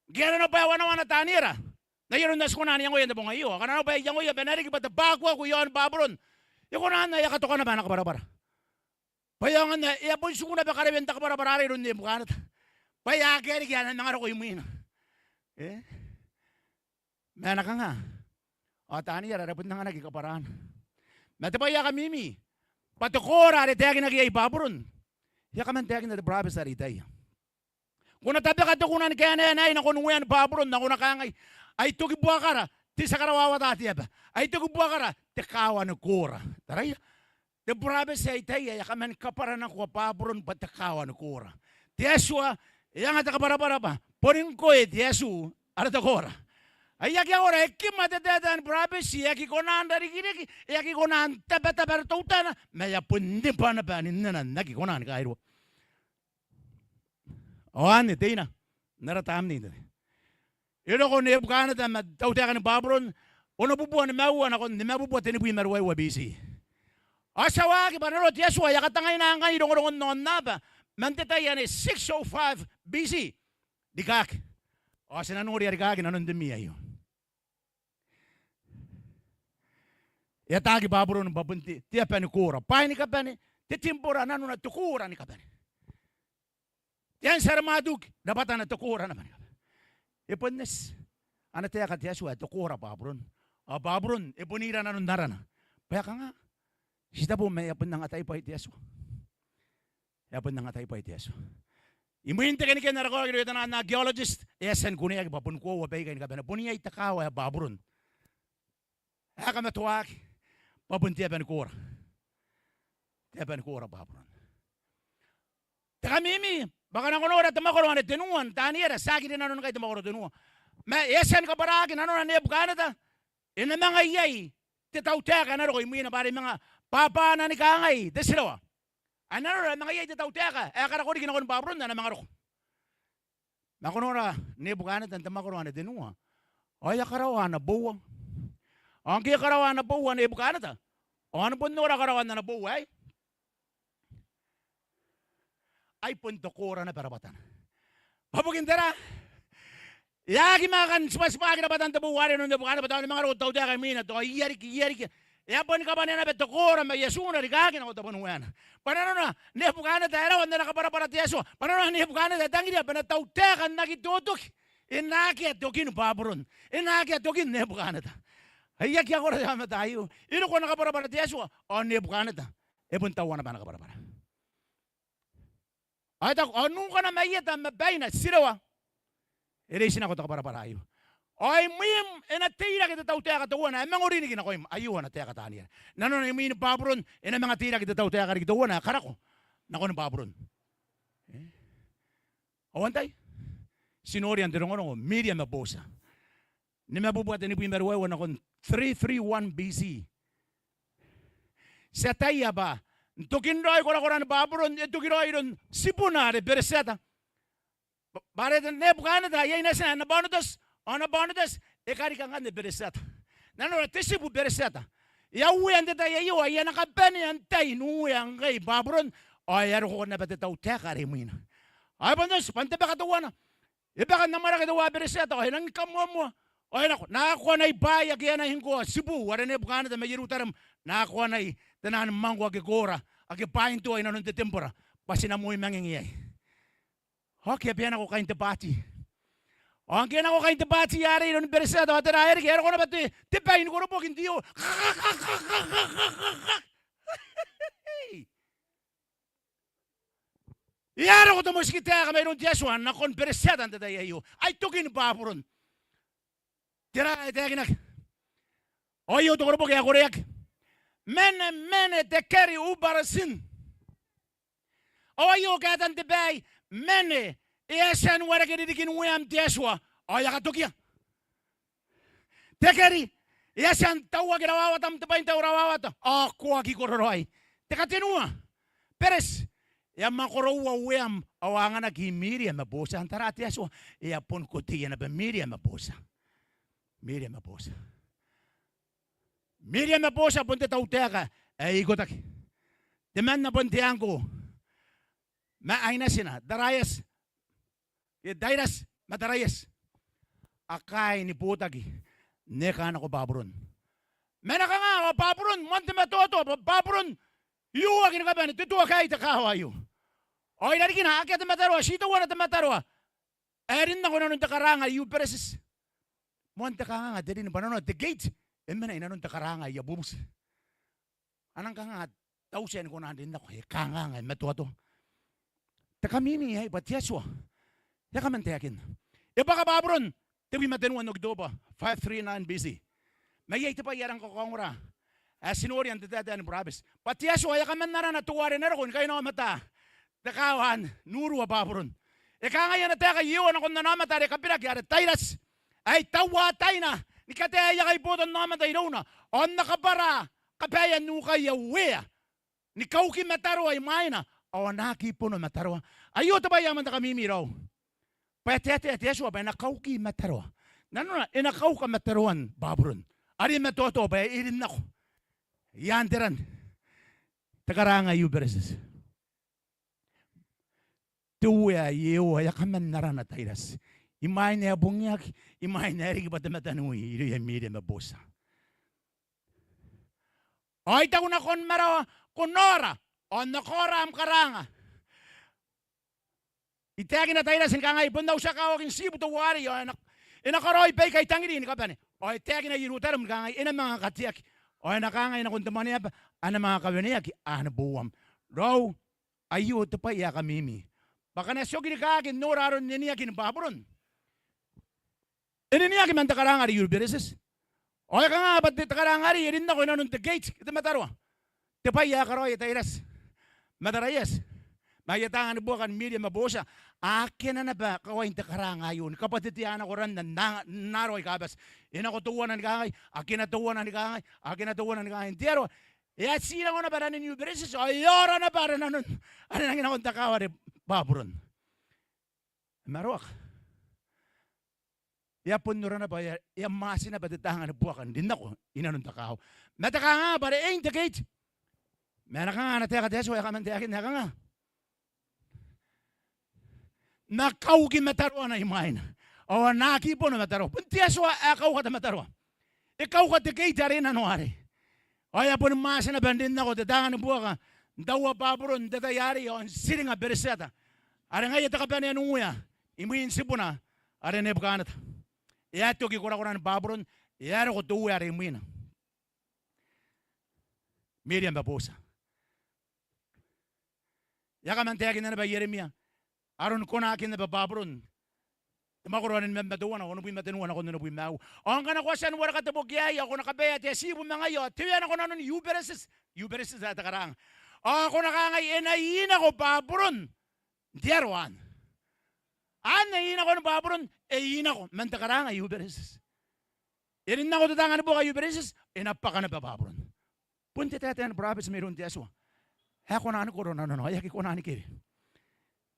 ngke arona bwa e wanawana Taniera n ai aron ae ti kona n iangoia n te bong aio, ao ngkana arona bwa e iangoia bwa e na riki bwa te bwakuaku i aon Baburon, e kona n ae e a katoka naba ana kabwarabwara. Bwa e aonga n ae e a bon tiku naba karewen te kabwarabwara arei iroun Nebukadneta. Bwa e akea riki ae e na manga roko imwina. E? Ma e na kanga? Ao Taniera are bon anganaki kabwarana. Ma te bwai ae kamimi bwa te koora are taekinaki iai Baburon, e a kaman taekinna te burabeti are Itaia. Ko na tabeka te kuna ni kaenaena aei nakon uean Baburon, ao ko na kangai, ai toki buakara te tia karawawata te aba, ai toki buakara te kaawa ni koora. Taraia, te burabeti ae Itaia e a kaman kabwara nako Baburon bwa te kaawa ni koora. Te Atua e anga te kabwarabwara bwa boni ngkoe te atu are te koora. Ai aki aora, e kimwa te taetae ni burabeti, e aki kona n rarikiriki, e aki kona n tabataba teutana, ma e a bon neba naba ni nena n aki kona ni kairua. Ao anne teina N ara tamnei n te E roko Nebukaneta ma te tautaeka ni Baburon, onobubua nimaua nakon nimabubua tenibwi ma ruaiwa B C. Ao ti a waaki bwa nanora te Atua e a katangaina ngkai rongorongon aonnaba man te tai anne six oh five B C. Rikaaki. Ao ti na noria rikaaki nanon te mii aio. E ataaki Baburon bwa bon te, te aba ni koora. Bwaai ni kabane, te tembora nanona te koora ni kabane. Te anti are mwaatuki, rabwatana te koora naba ni kabane. E bon eti ana taeka te Atua ae te koora Baburon. Ao Baburon e bon ira nanon arana. Bwa e kanga? Ti tabo ma e a bon anga taibwai te Atua. E a bon anga taibwai te Atua. Imwin tekeniken ara koraki irouia taan archaeologist, e a tia ni kuneaki bwa bon koaua baikai ni kabane. Bon iai te kaawa ae Baburon. Ae kamatoaki bwa bon te aba ni koora. Te aba ni koora Baburon. Te kamimi, bwa ngkana ko nora te mwakoro anne tenua n Taniera, tiaki rinanon ngkai te mwakoro tenua. Ma e a tia ni kabwaraaki nanona Nebukaneta, e na manga iai te tautaeka ae na roko imwina bwa are manga bwabwana ni kangai te tirewa. Ae nanora e a manga iai te tautaeka ae karako riki nakon Baburon ae na manga roko. Ma ko nora Nebukaneta n te mwakoro anne tenua. Ao e a karaoa ana boua. Ao ngke e karaoa ana boua Nebukaneta, ao a na bon nora karaoan ana boua aei. Ai bon te koora naba rabwatana. Bwa bukin tera? E aki manga kan tibwatibwaaki rabwatan te boua arei nanon Nebukaneta bwa tao e na manga roko te tautaeka imwina, tao ia riki, ia riki. E a boni kabane naba te koora mai atuna rikaaki nako tabonueana. Bwa nanona Nebukaneta e rawa n ana kabwarabwara te Atua. Bwa nanona Nebukaneta e tangiria bwa e na tautaeka n aki totoki. E na akea tokin Baburon. E na akea tokin Nebukaneta. Ai aki akora te aomata aio. E roko ana kabwarabwara te Atua. Ao Nebukaneta e bon taua naba ana kabwarabwara. Ao e taku, ao nukana mai eta ma baina, tirewa, e reitinako te kabwarabwara aio. Ao imwim e na teirake te tautaeka teuana ae mangori riki nakoim. Aio ana taeka Taniera. Nanona imwin Baburon e na manga teirake te tautaeka riki teuana ae karako nakon Baburon. E? Ao antai? Ti noria n te rongorongo, Miria ma Botia. Nimabubua tenibwi ma ruaiwa nakon three three one B C. Ti ataia bwa n tokin raoi korakoran Baburon e toki raoi iroun tibuna are Beretiata. Bwa are Nebukaneta iai natina Nabonidus, ao Nabonidus e karika ngkanne Beretiata. Nanora te tibu Beretiata. E a uea n te tai aio, e a na kabanea n tai n uea ngkai Baburon, ao e a roko naba te tautaeka are imwina. Ao e bon oti bwa n te bwaka teuana e bwaka n amwarake teuae Beretiata, ao e nangi kamoamoa. Ao e nako, N na akoa nai bwaai ake a na ingkoa tibuu are Nebukaneta mai Ierutarem. N na akoa nai te naan mwangko ake koora, ake bwaintoa inanon te tembora, bwa ti na moi manging iai. Ao ngke e a bia nako kain te bwaati. Ao ngke e nako kain te bwaati arei iroun Beretiata, ao tera ae riki? E a roko naba te, te bai ni koroboki n te iu. E a roko te motikitaeka mairoun te Atua nakon Beretiata n te tai aio. Ai tokin Baburon. Tera ae taekinaki? Ao aio te koroboki ae koreaki. Mene, mene, tekeri, upharsin. Ao aio kaetan te bai, mene, e a tia n wareke ririkin ueam te Atua, ao e a katokia. Tekeri, e a tia n tauaki rawawatam n te bwaintau rawawata, ao ko aki kororaoi. Te katenua, Bereti, e a mwakoroua ueam, ao a anganaki Miria ma Botia. N tara te Atua, e a bon koteia naba Miria ma Botia. Miria ma Botia. Miria ma Botia bon te tautaeka ae ikotaki. Temanna bon te angko ma ai natina, Taraeti, e, Tairati ma Taraeti. A kaai ni botaki n eka nako Baburon. Ma e na kanga ao Baburon, moan te matoatoa, bwa Baburon e uaki ni kabane, te tua aei te kaawa aio. Ao irarikina akea te mataroa, ti teuana te mataroa ae rin nako inanon te karaanga Iuberetiti. Moan te kanganga te rin, bwa nanona te gate e mena inanon te karaanga aia bubuti. A nang kanganga tautaeka ni kona n rin nako, e kanganga, e matoatoa. Te kamimi aei bwa te Atua e a kaman taekinna. E bwaka Baburon, tebwi ma tenua n Okitoba, five three nine B C. Ma iai te bwai ae rang kakaongora ae ti noria n te taetae ni burabeti, bwa te Atua e a kaman arana teuare e na roko ni kainaomata te kaawa n urua Baburon. E kangai ana taeka Iehova nakon ana aomata are kabiraki, are Tairati, ae I taua ataina ni kataia aia kaibotan aomata irouna, ao N na kabwara kabaean nukaia uea ni kauki mataroa imwaina, ao a na aki bono mataroa. Aio te bwai ae moan te kamimi raou. Bwa e taetae te Atua bwa e na kauki mataroa. Nanona e na kauka mataroan Baburon are e matoatoa bwa e rin nako i aan te ran te karaanga Iuberetes. Te Uea ae Iehova e a kaman arana Tairati imwain ae e bungiaki, imwain ae e riki bwa te mataniwi irouia Miria ma Botia. Ao I taku nakon marawa, ko nora ao N na kaora am karaanga. I taekina Tairati ni kangai, bon au tia kawaki n tibu teuarei ao e na, e na karaoi baika I tangiri ni kabane. Ao e taekina Ierutarem ni kangai, e na manga kateaki ao e na kangai nakon te mwaneaba, a na manga kaweneaki aani bouam. Raou, aio te bwai ae kamimi. Bwa ngkana ti oki rikaaki n nora aron neneakin Baburon, e neneaki man te karaanga are Iuberetes. Ao e kanga bwa te, te karaanga arei e rin nako inanon te gate ke te mataroa? Te bwai ae karaoia Tairati ma Taraiati ma aia taanga ni buaka ni Miria ma Botia, a akea naba kawain te karaanga aio ni kabwatetea nako ran n, n aroaro aika bati. E nako teuana ni kangai, akea teuana ni kangai, akea teuana ni kangai. N te aro ae e a tii nako naba ranen Iuberetes ao e aora naba are nanon, are nangi nakon te kaawa are Baburon. E maroaka. E a bon nora naba, e a, e a mwaati naba te taanga ni buaka n rin nako inanon te kaawa ma te kanganga bwa are e in te gate. Ma e na kanga ana taeka te Atua? E a kaman taekinna e kanga? N na kauki mataroana imwaina ao N na aki bono mataroa. Bon te Atua ae kauka te mataroa. E kauka te gate are i nano arei. Ao e a boni mwaati naba n rin nako te taanga ni buaka n taua Baburon n te tai arei ao n tiringa Beretiata are ngaia te kabanea n uea imwin tibuna are Nebukaneta. E a toki korakoran Baburon, e a roko te uea are imwina, Miria ma Botia. E a kaman taekinna naba Ieremia aroni konaakin naba Baburon, te mwakoro ae nimabwi ma teuana, onobwi ma tenua nakon onobwi ma aua. Ao ngkana ko a tia ni wareka te boki aei ao ko na kabaea te atibu ma ngaia ao teuea nako nanoni Iuberetes, Iuberetes ae te karaanga. Ao ko na kangai, e na inako Baburon n te aro anne. Anne inakon Baburon, e inako man te karaanga Iuberetes. E rin nako te taanga ni buaka Iuberetes, e na bwaka naba Baburon. Bon te taetae ni burabeti mairoun te Atua ae kona ni koro nanona ao e aki kona ni kewe.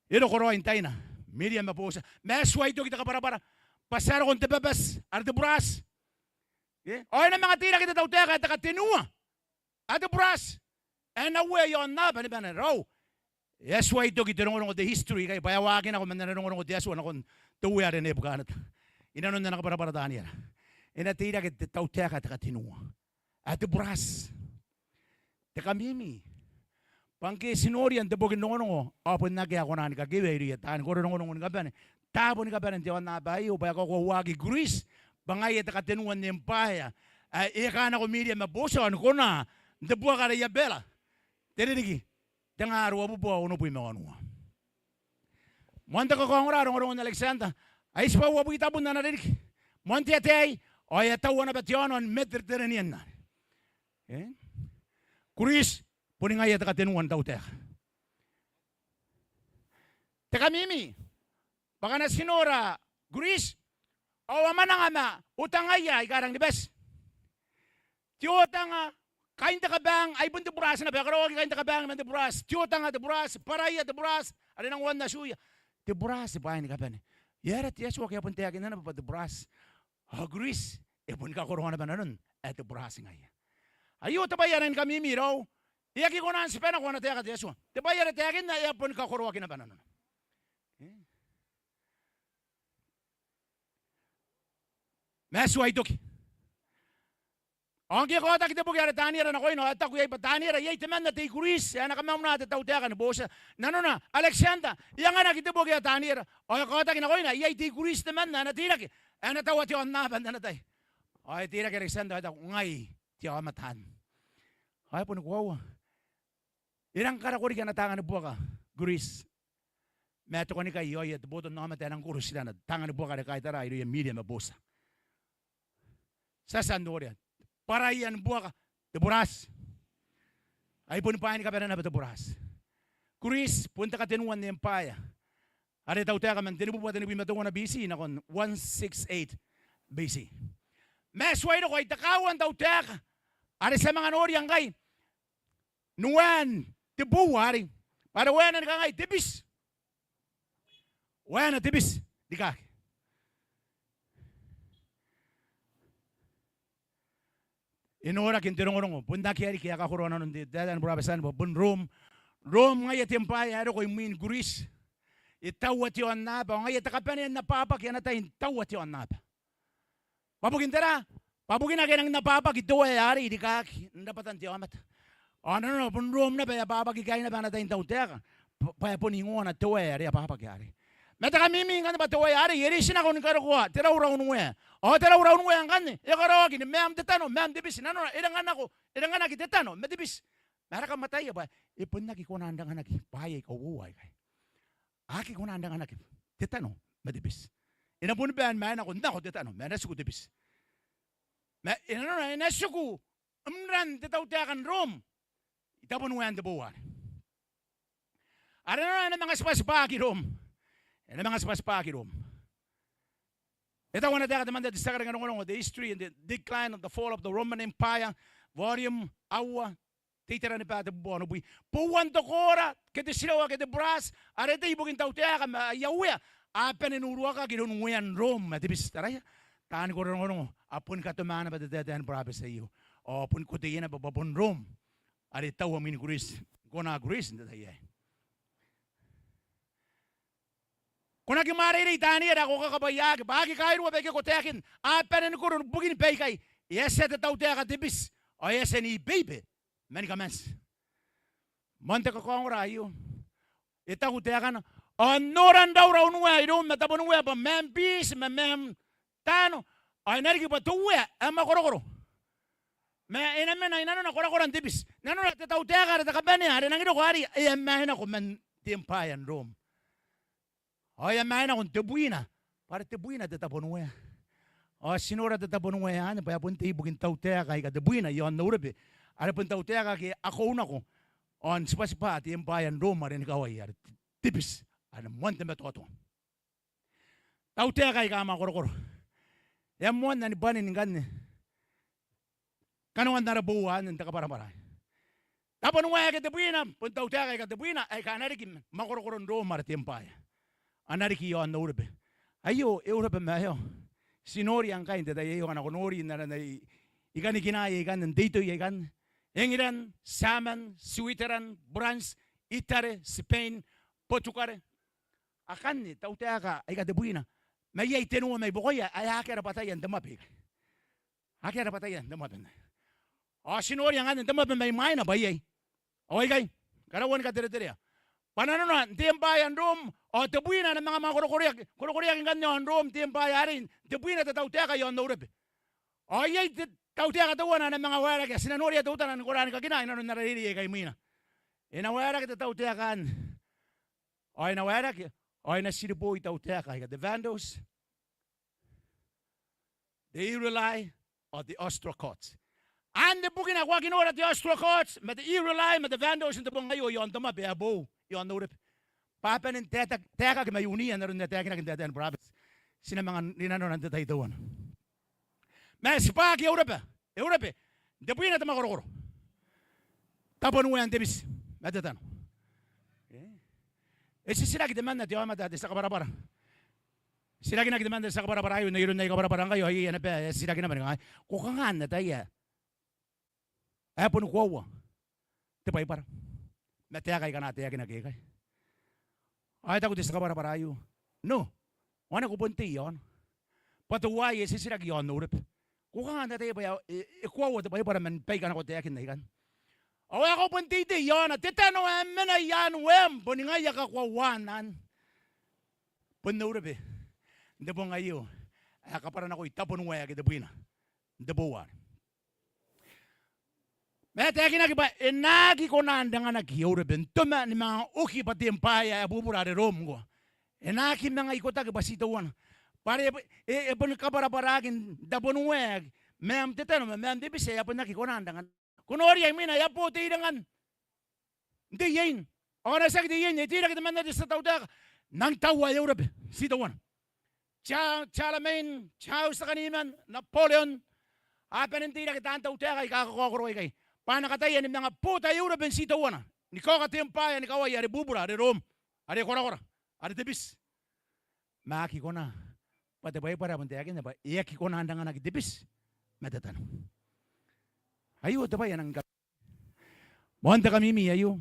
E roko raoi n taina Miria ma Botia ma e tuai toki te kabwarabwara bwa ti a roko n te babati are te buraati. Ao e na manga teirake te tautaeka ae te katenua ae te buraati ae na uea i aonnaba ni bane. Raou, e a tuai toki te rongorongo, te history ikai, bwa e a waaki nako man ana rongorongo te Atua nakon te uea are Nebukaneta. Inanon ana kabwarabwara Taniera e na teirake te tautaeka ae te katenua ae te buraati. Te kamimi bwa ngke ti noria n te boki n rongorongo ao bon akea ae kona ni kakewea irouia taani koro rongorongo ni kabane taabo ni kabane n te aonnaba aio bwa e kakoauaki Greece bwa ngaia te katenua n empire ae e kaa nako Miria ma Botia ao ni kona n te buaka are Iabera, te ririki tengaa ruabubua onobwi ma wanua. Moan te kakaongora rongorongon Alexander ae tibwa uabwi tabun ana ririki. Moan te ataei ao e a taua naba te aono ni Mediterranean arei. Greece boni ngaia te katenua n tautaeka. Te kamimi bwa ngkana ti nora Greece ao a mwananga ma otangaia aika rangi ni bati. Te otanga, kain te kabang, ai bon te buraati naba, e karaoaki kain te kabang man te buraati. Te otanga te buraati, bwaraia te buraati, are nangoan atuia. Te buraati bwaai ni kabane. E aera te Atua ngke e a bon taekinna naba bwa te buraati? Ao Greece e boni kakoroa naba nanon ae te buraati ngaia. Aio te bwai ae rangi ni kamimi raou. E aki kona n tiba nako ana taeka te Atua. Te bwai are taekinna e a boni kakoroaki naba nanona. Ma e tuai toki. Ao ngke e kaotaki te boki are Taniera nakoina ao e taku iai bwa Taniera iai temanna te I-Greece ae na kamaunaa te tautaeka ni Botia. Nanona Alexander e anganaki te boki ae Taniera ao e kaotaki nakoina iai te I-Greece temanna ae na teirake, ae na taua te aonnaba n ana tai. Ao e teirake Alexander ao e taku, ngai te aomata anne. Ao e boni koaua. E rang karako riki ana taanga ni buaka Greece. Ma e tokanikai iai te botannaomata ae nang koro tirana, taanga ni buaka are kaitara irouia Miria ma Botia. Ti a tia n noria bwaraia ni buaka te buraati. Ai boni bwaai ni kabane naba te buraati. Greece bon te katenua n empire are tautaeka man tenibubua tenibwi ma teuana B C nakon one six eight B C. Ma e tuai roko, ai te kaaua n tautaeka are ti a manga noria ngkai n waen te boua arei. Bwa are waena ni kangai te biti. Waena te biti. rikaaki. E noraki n te rongorongo, bon akea riki ae kakoroa nanon te taetae ni burabeti anne bwa bon Rom. Rom ngaia te embaaea ae roko imwin Kuriti. E taua te aonnaba, ao ngaia te kabanea n ababaki ana tai n taua te aonnaba. Bwa bukin tera? Bwa bukin ake e nangi n ababaki te wae arei rikaaki n rabwatan te aomata. Ao nanona bon Rom naba ae ababaki ikai naba ana tai n tautaeka, bwa, bwa e bon ingoana te wae are ababaki arei. Ma te kamimi ngkanne bwa te wae arei e reitinako ni karokoa te rauraun wae. Ao te rauraun wae ngkanne e karaoaki ni maium te tano, maium te biti. Nanona e ranga nako, e ranganaki te tano ma te biti. Ma ara kam ataia bwa e bon aki kona n ranganaki bwaai aika uoua aikai. A aki kona n ranganaki te tano ma te biti. E na boni bae ni maenako n nako te tano ma e na tiku te biti. Ma e nanona e na tiku imwin te tautaeka n Rom i Tabonuean te boou arei. Are nanona e na manga tibwatibwaaki Rom. E na manga tibwatibwaaki Rom. E taku ana taeka temanna te tia karinga rongorongo, The History and the Decline of the Fall of the Roman Empire, volume aua, te iteraniba tebubua onobwi. Bouan te koora ke te tirawa ke te burati are tei ibukin tautaeka ma aia uea a bane n uruakaki iroun uean Rom ma te biti. Taraia, taani kororongorongo a boni katoma naba te taetae ni burabeti aio. Ao boni ko teia naba bwa bon Rom are taua mwin Kuriti, kona Kuriti n te tai aei. Ko na aki mwareirei taani ara, ko kakabwaiaki bwa a aki kairua baike ko taekin a bane ni koro ni bukin baikai. E a tia te tautaeka te biti ao e a tia n ibeibe ma ni kamanti. Moan te kakaongora aio. E taku taekana, ao n noran rauraun wae iroum ma Tabonuea bwa maium biti ma maium tano, ao e na riki bwa te uea ae mwakorokoro. Ma e na mena i nanona korakoran te biti. Nanona te tautaeka are te kabanea are nangi roko arei e a maenako man te embaaea n Rom. Ao e a maenako n tebwina, bwa are tebwina te Tabonuea. Ao ti nora te Tabonuea anne bwa e a bon tei ibukin tautaeka aika tebwina i aon Eurobe, are bon tautaeka ake a kounako ao n tibwatibwa te embaaea n Rom are ni kawai, are te biti are moan te matoatoa. Tautaeka aika mwakorokoro. E a moanna ni bwanin ngkanne kanoan ara boua anne n te kabwarabwara. Tabonuea ake tebwina bon tautaeka aika tebwina aika a na riki mwakorokoron Rom are te embaaea. A na riki i aon Eurobe. Aio Eurobe ma aio. Ti noria ngkai n te tai aio ngkana ko nori n arana i, i kanikinaai aikanne, n te itoi aikanne. England, Tiaman, Sweden, France, Italy, Spain, Portugal. Akanne tautaeka aika tebwina. Ma iai tenua mai buakoia ae akea rabwataia n te mwabe. Akea rabwataia n te mwabe. Ao ti noria ngkanne n te mwabe mai mwaina bwa iai. Ao aikai, karauani katereterea. Bwa nanona n te embaaea n Rom, ao tebwina a na manga mwakorokoreaki, korokoreaki ngkanne i aon Rom te embaaea arei, n tebwina te tautaeka i aon Eurobe. Ao iai te tautaeka teuana a na manga waerake, ae ti na noria teutana ni kora ni kakina i nanon ara reirei aika imwina. E na waerake te tautaeka anne. Ao e na waerake, ao e na tiriboi tautaeka aika te Vandals, te Heruli ao te Ostrogoths. Anne bukina ko aki nora te Ostrogoths ma te Heruli ma te Vandals n te bong aio i aon te mwabe ae boou i aon Eurobe. Bwa a bane n taeta-, taekaki mai uniia n aron ae taekinaki n te taetae ni burabeti. Ti na manga rinanona n te tai teuana. Ma e tibwaki Eurobe, Eurobe n tebwina te mwakorokoro. Tabonuea n te biti ma te tano. E titiraki temanna te aomata ae te tia kabwarabwara. Titirakinaki temanna te tia kabwarabwara aio n ai aron ae I kabwarabwara ngkai, ao iai naba ae titiraki naba ni kangai, ko kanga n ataia ae boni koaua te Baibara ma taeka aika a na taekinaki ikai? Ao e taku te tia kabwarabwara aio, no, ao ane ko bon tei i aona. Bwa teuaei e titiraki i aon Eurobe, ko kanga n ataia bwa e, e, e koaua te Baibara man baika nako taekin aikanne? Ao ae ko bon teitei i aona, te tano ae mena i aan waem boni ngaia kakoauaan anne. Bon Eurobe n te bong aio ae kabwaranakoi Tabonuea ake tebwina n te boou arei. Ma e taekinaki bwa e na aki kona n anganaki Eurobe n toma ni manga oki bwa te embaaea ae bubura are Rom ngkoa. E na aki manga ikotaki bwa ti teuana. Bwa are e, e, e boni kabwarabwaraki n Tabonuea ake, maium te tano ma maium te biti ae a bon aki kona n anganaki. Ko noria imwina e a bo te irengan n te iein. Ao ana tiaki te iein, e teirake temanna te tia tautaeka, nang taua Eurobe, ti teuana. Cha-, Charlemagne, Charles te Kaniman, Napoleon, a bane n teirake taan tautaeka aika kakaokoro aikai bwa a na kataia ni manga bota Eurobe n ti teuana, ni kaoka te embaaea ni kawai are bubura, are Rom, are korakora, are te biti. ma aki kona. Bwa te Baibara bon taekinna bwa e aki kona n anganaki te biti ma te tano. Aio te bwai ae nang ka- Bon te kamimi aio.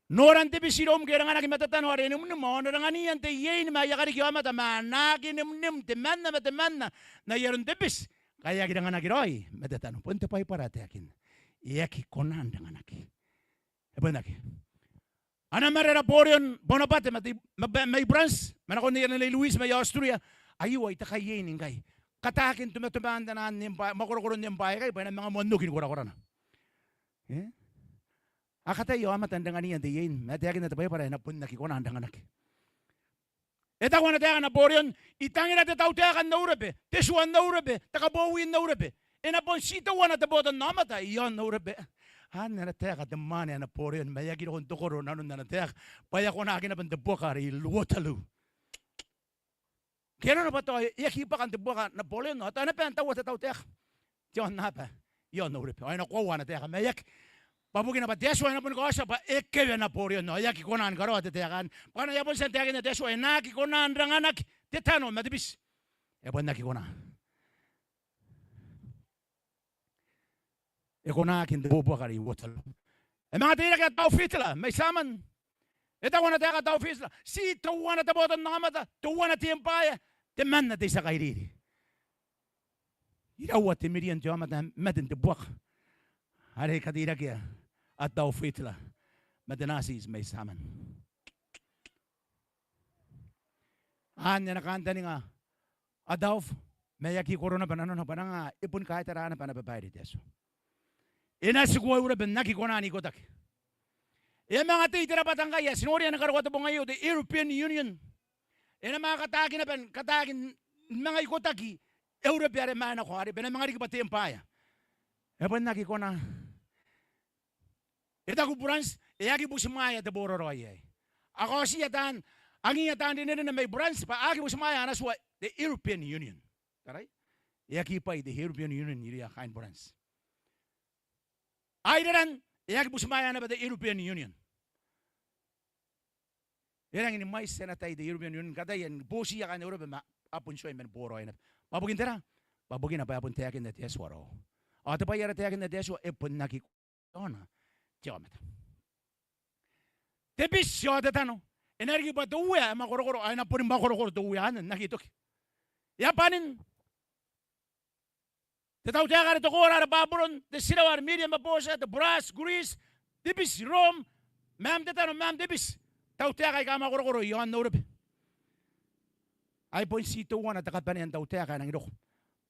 Noran te biti iroum ke e anganaki ma te tano are e nimnim, ao n aron anganian te iein ma aia kariki aomata, ma a na aki nimnim temanna ma temanna n ai aron te biti ngkai e aki anganaki raoi ma te tano. Bon te Baibara ae taekinna e aki kona n anganaki. E bon aki. Ana mare Napoleon Bonaparte mai, mai, mai Buranti, ma nakon neiei Nei Louis mai Aotiteria, aio ai te kai iein ngkai. Katakin tumatuman taian mwakorokoron empire aikai bwa e na manga moan oki ni korakorana. E? A kataia aomata n anganaki te iein, ma e taekinna te Baibara e na bon aki kona n anganaki. E taku ana taeka Napoleon, I tangira te tautaeka n Eurobe, te tua n Eurobe, te kabowi n Eurobe. E na bon ti teuana te botannaomata i aon Eurobe. Anne ana taeka te mwaane ae Napoleon, ma e aki roko n te koro nanon ana taeka bwa e a konaki naba n te buaka are i Waterloo. Ke e nanona bwa tao e aki bwaka n te buaka Napoleon, ao tao e na bae n taua te tautaeka n te aonnaba i aon Eurobe. Ao e na koaua ana taeka, ma e aki. Bwa bukina bwa te Atua e na boni kaotia bwa e kewe Napoleon, ao e aki kona ni karaoa te taeka anne. Bwa ngkana e a bon tia n taekinna te Atua, e na aki kona n anganaki te tano ma te biti. E bon aki kona. E konaki n te bobuaka are i Waterloo. E manga teirake Adolf Hitler mai Tiaman. E taku ana taeka Adolf Hitler, ti teuana te botannaomata, teuana te empire, temanna te tia kairiri. Iraua te mirion te aomata ae mate n te buaka are e kateirakea Adolf Hitler ma te Nazis mai Tiaman. Anne ana kantaninga Adolf, ma e aki koro naba nanona bwa nanga e boni kaitara naba ana babaire te Atua. E na tiku Eurobe n aki kona n ikotaki. E a manga tei te rabwata ngkai ae ti noria ni karokoa te bong aio, te European Union. E na manga kataaki naba, kataaki n manga ikotaki Eurobe are maenako are bwa e na manga riki bwa te empire. E bon aki kona. E taku Buranti, e aki butimwaea te boraraoi aei. A kaotia taan, angiia taan rinerine mai Buranti bwa a aki butimwaea ana tua te European Union. Taraia? E aki bwai te European Union irouia kaain Buranti. Ireland, e aki butimwaea naba te European Union. E rangi ni mwaiti ana tai te European Union ni kataia ni botiia kaain Eurobe, ma a bon tuai man boraoi naba. Bwa bukin tera? Bwa bukina bwa e a bon taekinna te Atua raou. Ao te bwai are taekinna te Atua e bon aki kona te aomata. Te biti ao te tano e na riki bwa te Uea ae mwakorokoro, ao e na boni mwakorokoro te Uea anne n aki toki. E a bwanin te tautaeka are te koora are Baburon, te tirawa are Miria ma Botia, te buraati Kuriti, te biti Rom, ma am te tano ma am te biti. Tautaeka aika mwakorokoro i aon Eurobe. Ai bon ti teuana te kabanea n tautaeka ae nangi roko.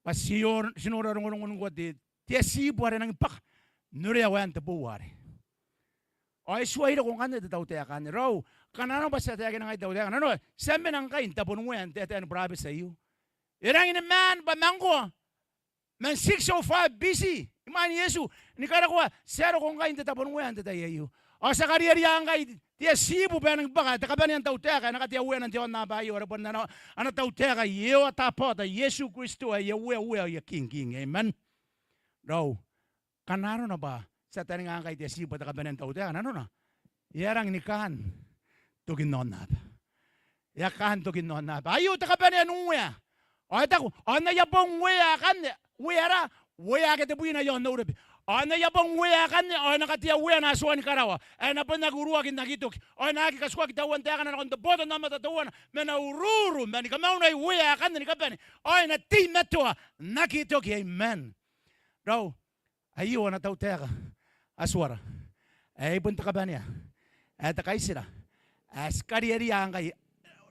Bwa ti nora rongorongon ngkoa te, te atibu are nangi bwaka n orea waen te boua arei. Ao e tuai roko ngkanne te tautaeka anne. Raou, ngkana nanona bwa ti a taekina ngkai te tautaeka, nanona ti a mena ngkai n taboniuea n taetae ni burabeti aio. E rangi ni maan bwa ma ngkoa, man six oh five B C, imwain Iesu, ni karokoa ti a roko ngkai n te taboniuea n te tai aio. Ao ti a kariaria ngkai te atibu bwa e nangi bwaka te kabanea n tautaeka ae e na katea ueana n te aonnaba aio, are bon ana, ana tautaeka Iehova Tabaota Iesu Kristo, aia Uea uea, aia King king. Amen. Raou, ngkana nanona bwa ti a taninga ngkai te atibu bwa te kabanea n tautaeka, nanona e a rangi ni kaan tokin aonnaba. E a kaan tokin aonnaba. Aio te kabanea n uea. Ao e taku, ao n aia bong uea akanne, uea ra, uea ake tebwina i aon Eurobe. Ao n aia bong uea akanne ao e na katea ueana Atuani karawa ae e na bon aki uruaki n aki toki, ao e na aki katukaki tauan taekana nakon te botannaomata teuana, ma e na uruuru ma ni kamaunai uea akanne ni kabane, ao e na teimatoa n aki toki. Amen. Raou, aio ana tautaeka Atuara ae e bon te kabanea ae te kaitira ae ti kariaria ngkai.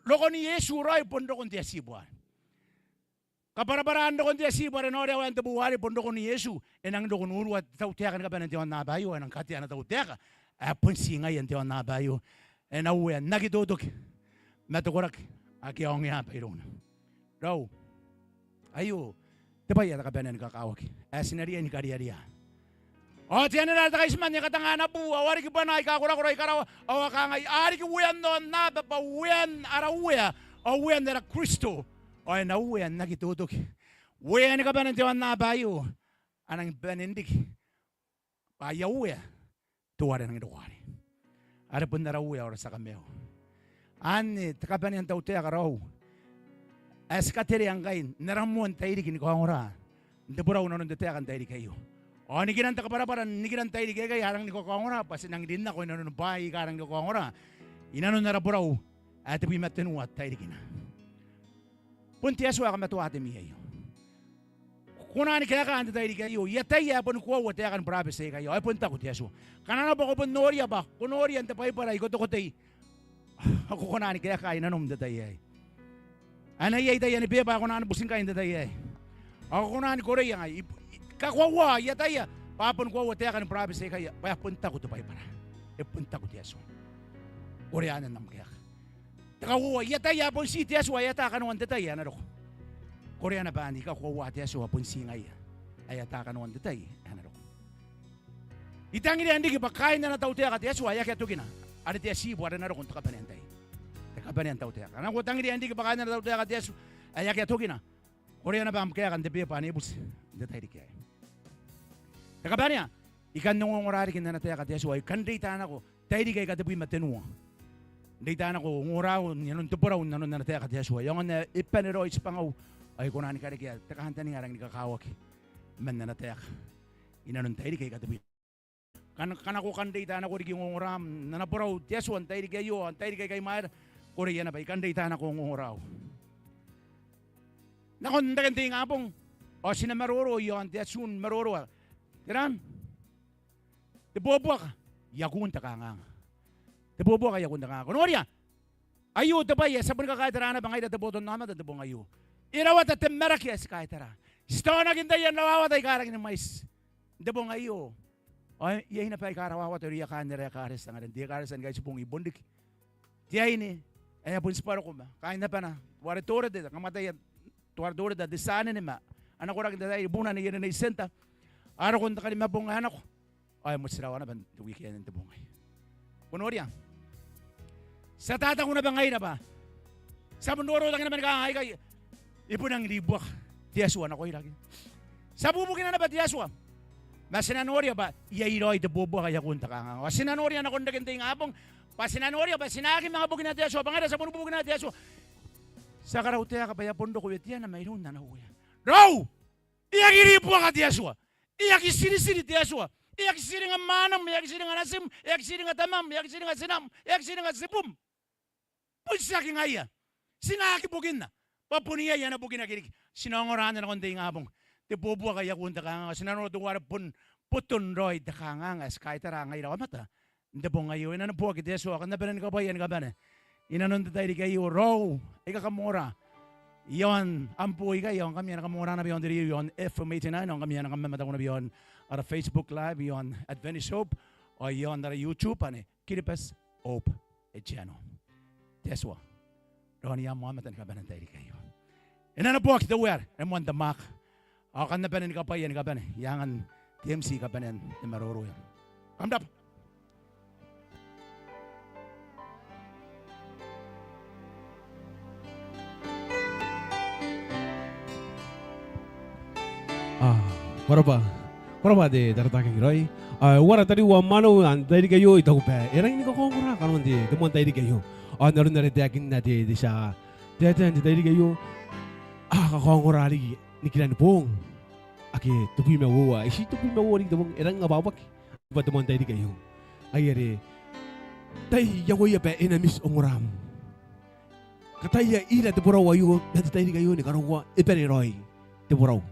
Rokon Iesu raoi bon rokon te atibu arei. Kabwarabwaraan rokon te atibu are e na orea waen te boua arei bon rokon Iesu. E nangi roko n urua te tautaeka ni kabane n te aonnaba aio, e nangi katea ana tautaeka ae bon ti ngaia n te aonnaba aio. E na uea n aki totoki ma te koraki ake a ongeaba irouna. Raou, aio te bwai ae te kabanea ni kakawaki ae ti na riai ni kariaria. Ao te anera are te kaitiman e katanga ana buu, ao a riki bwana aika korakora i karawa, ao a kangai, a riki uean aonnaba bwa uean ara Uea, ao uean ara Kristo, ao e na uea n aki totoki. Uea ni kabane n te aonnaba aio a nangi bane n riki bwa aia Uea teuare nangi roko arei, are bon ara Uea ao ara tia kamaiu. Anne te kabanea n tautaeka raou. ae ti katerea ngkai n ara moan tairiki ni kaongora n te borau inanon te taeka n tairiki aio. Ao nikiran te kabwarabwara, nikiran tairiki aikai a rangi ni kakaongora bwa ti nang rin nako inanon bwaai aika a rangi ni kakaongora inanon ara borau ae tebwi ma tenua tairikina. Bon te Atua ae kamatoa te mii aio. Ko kona ni kaeka n te tairiki aio, I ataia ae boni koaua taekan burabeti aikai, ao e bon taku te Atua. Ngkana naba ko bon noria bwa ko noria n te Baibara ae ko toko tei, ao ko kona ni kaeka i nanom n te tai aei. Ana iai taiani beba ae ko na ni buti ngkai n te tai aei. Ao ko kona ni koreia ngai, I, I kakoaua, I ataia bwa a boni koaua taekan burabeti aikai, bwa e bon taku te Baibara. E bon taku te Atua. Korea anne n am kaeka. Te kauoua, I ataia ae bon ti te Atua ae e ata kanoan te tai ae na roko. Korea naba anne, I kakoaua te Atua bon ti ngaia ae e ata kanoan te tai ae na roko. I tangiria n riki bwa kaain ana tautaeka te Atua ae akea tokina, are te atibu are na roko n te kabanea n tai, te kabanea n tautaeka. Ngkana ko tangiria n riki bwa kaain ana tautaeka te Atua ae akea tokina, korea naba am kaeka n te beba ane e buti n te tairiki aei. Te kabanea, I kan ongongora riki n ana taeka te Atua, I kan reita nako tairiki aika tebwi ma tenua. N reita nako ongorau inanon te borau inanon ana taeka te Atua. Aonga n ae e bane raoi tibwangau ao I kona ni karekea te kantaninga ae rangi ni kakawaki man ana taeka inanon tairiki aika tebwi. Ngkana, ngkana ko kan reita nako riki ongoraam n ana borau te Atua n tairiki aio, n tairiki aika imwaira, korea naba, I kan reita nako ongongorau. Nakon reken te ingabong, ao ti na maroro i aon te atun maroro ae, teran? Te bobuaka i akun te kanganga. Te bobuaka i akun te kanganga. Ko noria? Aio te bwai ae ti a boni kakaitara naba ngaira te botannaomata n te bong aio. E rawata te maraki ae ti kaitara. Ti taonaki n taian rawawata aika rangi ni mwaiti n te bong aio. Ao iai naba aika rawawata irouia kaain ara ekaretia, ngaira n te ekaretia ni Kaitibong i Bonriki. Te aine ae a bon tibwa roko ma kaain abana, teuare Torete, kamataia, teuare Torete, te tia anene ma ana koraki n tataai, buuna Nei Ene, Nei Tenta. A roko n te kanimabong ae nako. Ao e motirawa naba n te wiki aei n te bong aei. Ko noria? Ti a tataku naba ngaira bwa ti a bon rorotaki naba ni kanga aikai, e bon rangi n ribuaka te Atua nakoira ke. Ti a bubukina naba te Atua. Ma ti na noria bwa iai raoi te bobuaka i akun te kanganga. Ao ti na noria nakon reken te ingabong bwa ti na noria bwa ti na aki manga bukina te Atua, bwa ngaira ti a boni bubukina te Atua. Ti a karautaeka bwa e a bon roko weteana mairoun ana Uea. Raou! E aki ribuaka te Atua. E aki tiritiri te Atua. E aki tiringa mwanam, e aki tiringa natim, e aki tiringa tamam, e aki tiringa tinam, e aki tiringa tibum. Bon tiaki ngaia. Ti na aki bukinna. Bwa bon iai ana bukinaki riki. Ti na ongora anne nakon te ingabong. Te bobuaka i akun te kanganga. Ti na nora teuare bon boton raoi te kanganga ae ti kaitara ngaira aomata n te bong aio. E na neboaki te Atua, kam na bane ni kabwaia ni kabane i nanon te tairiki aio. Raou aika kam ongora i aon am boo ikai, ao ngkami ae na kam ongora naba i aon te rerio i aon F M eighty-nine, ao ngkami ae na kam mamataku naba i aon ara Facebook Live i aon Adventist Hope, ao i aon ara YouTube anne, Kiribati Hope Channel. Te Atua raonia am aomata ni kabane n tairiki aio. E na neboaki te Uea are moan te mwaaka. Ao kam na bane ni kabwaia ni kabane i angan te M C kabanean te maroro aei. Kam rabwa. Ao ko rabwa, ko rabwa te taratara kekei raoi. Ao uara tariu ao mwaneu, n tairiki aio I taku bwa e rangi ni kakaongora kanoan te, te moan tairiki aio. Ao n aron are taekinna te, te tia taetae n te tairiki aio, a kakaongora riki nikiran boong ake tebwi ma uoua, iti tebwi ma uoua riki te boong, e rangi n abwabwaki bwa te moan tairiki aio. Ai are tai iangoia bwa e na miti ongoram. Kataia ira te borau aio man te tairiki aio ni karokoa e bane raoi te borau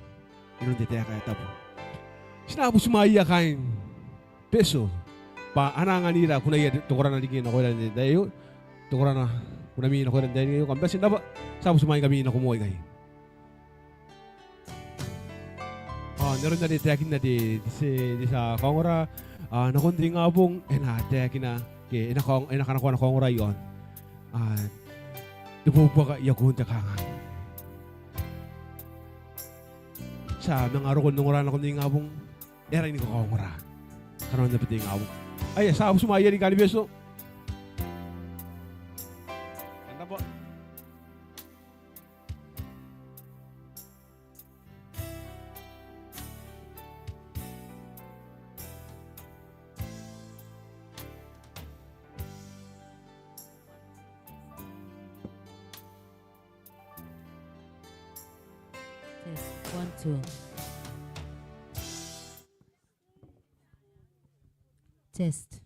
inanon te taeka ae tabu. Ti na butimwaeia kaain Betio bwa a na anganira kunaia te korana riki nakoira n te tai aio. Te korana kunami nakoira n te tairiki aio. Kam bati n rabwa, ti a butimwaingkami nako moa ikai. Ao n aron are taekinna te, te, te tia kaongora, a, nakon te ingabong e na taekina ke e na kaong-, e na kanakoa ana kaongora i aon, a, te bobuaka i akun te kanganga. Ti a manga roko n ongora nakon te ingabong, e rangi ni kakaongora kanoan naba te ingabong. Aia, ti a butimwaeia riki kaain Betio. Kam rabwa. One, two. Test.